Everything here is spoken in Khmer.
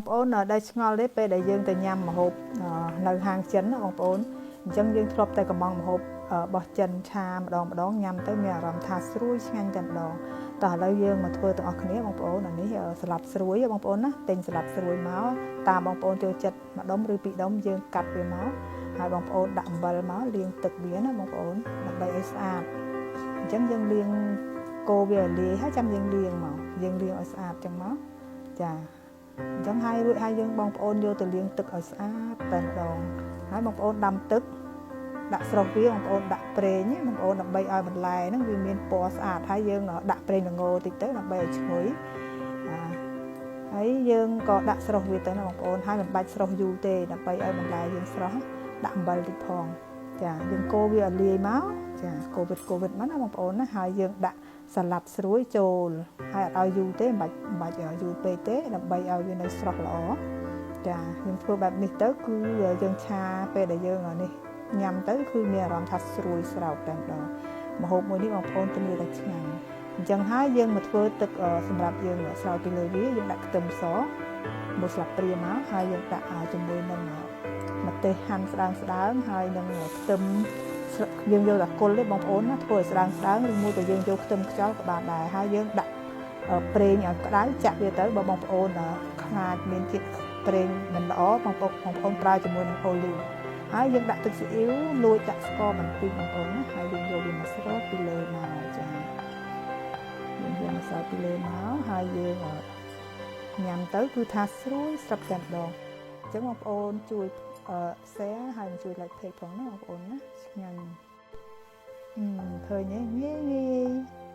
ប្អូនដែលឆ្ងល់ទេពេលដែលយើងទៅញ៉ាំម្ហូបនៅហាងចិនណាបងប្អូនអញ្ចឹងយើងធ្លាប់តែកម្ម៉ង់ម្ហូបរបស់ចិនឆាម្ដងម្ដងញ៉ាំទៅមានអារម្មណ៍ថាស្រួយឆ្ងាញ់តែម្ដងតោះឥឡូវយើងមកធ្វើទាំងអស់គ្នាបងប្អូនអានេះសាឡាត់ស្រួយបងប្អូនណាទិញសាឡាត់ស្រួយមកតាមបងប្អូនចូលចិត្តមួយដុំឬពីរដុំយើងកាត់វាមកហើយបងប្អូនដាក់អំបិលមកលាងទឹកវាណាបងប្អូនដើម្បីឲ្យស្អាតអញ្ចឹងយើងលាងកូរវាឲ្យលាយហើយចាំយើងលាងមកយើងលាងឲ្យស្អាតចឹងមកចាអញ្ចឹងហើយរួចហើយយើងបងប្អូនយកទៅលាងទឹកឲ្យស្អាតតែម្ដងហើយបងប្អូនដាំទឹកដាក់ស្រុះវាបងប្អូនដាក់ប្រេងបងប្អូនដើម្បីឲ្យបន្លែហ្នឹងវាមានពណ៌ស្អាតហើយយើងដាក់ប្រេងល្ងតិចទៅដើម្បីឲ្យឈ្ងុយហើយយើងក៏ដាក់ស្រុះវាទៅណាបងប្អូនហើយមិនបាច់ស្រុះយូរទេដើម្បីឲ្យបន្លែយើងស្រស់ដាក់អំបិលតិចផងចាយើងកូរវាឲ្យលាយមកចាកូវិតកូវិតមកណាបងប្អូនណាហើយយើងដាក់សាឡាត់ស្រួយចូលហើយអត់ឲ្យយូរទេមិនបាច់យូរពេកទេដើម្បីឲ្យវានៅស្រស់ល្អចាយើងធ្វើបែបនេះទៅគឺយើងឆាពេលដែលយើងនេះញ៉ាំទៅគឺមានអារម្មណ៍ថាស្រួយស្រោបតែម្ដងម្ហូបមួយនេះបងប្អូនធានាថាឆ្ងាញ់អញ្ចឹងហើយយើងមកធ្វើទឹកសម្រាប់យើងស្រោចពីលើវាយើងដាក់ខ្ទឹមសមួយស្លាបព្រាមកហើយយើងដាក់ជាមួយនឹងម្ទេសហាន់ស្ដើងស្ដើងហើយនឹងខ្ទឹមយើងយកតែគល់ទេបងប្អូនណាធ្វើឲ្យស្ដើងស្ដើងឬមួយក៏យើងយកខ្ទឹមខ្យល់ក៏បានដែរហើយយើងដាក់ប្រេងឲ្យក្តៅចាក់វាទៅបើបងប្អូនខ្លាចមានជាតិប្រេងមិនល្អបងប្អូនបងប្អូនប្រើជាមួយនឹងអូលីវហើយយើងដាក់ទឹកស៊ីអ៊ីវលួចដាក់ស្ករបន្តិចបងប្អូនណាហើយយើងយកវាមកស្រោចពីលើមកចាយើងយកមកស្រោចពីលើមកហើយយើងញ៉ាំទៅគឺថាស្រួយស្រាប់តែម្ដងអញ្ចឹងបងប្អូនជួយ share ហើយជួយ like page ផងណាបងប្អូនណាឆ្ងាញ់អឺឃើញទេងាយងាយ។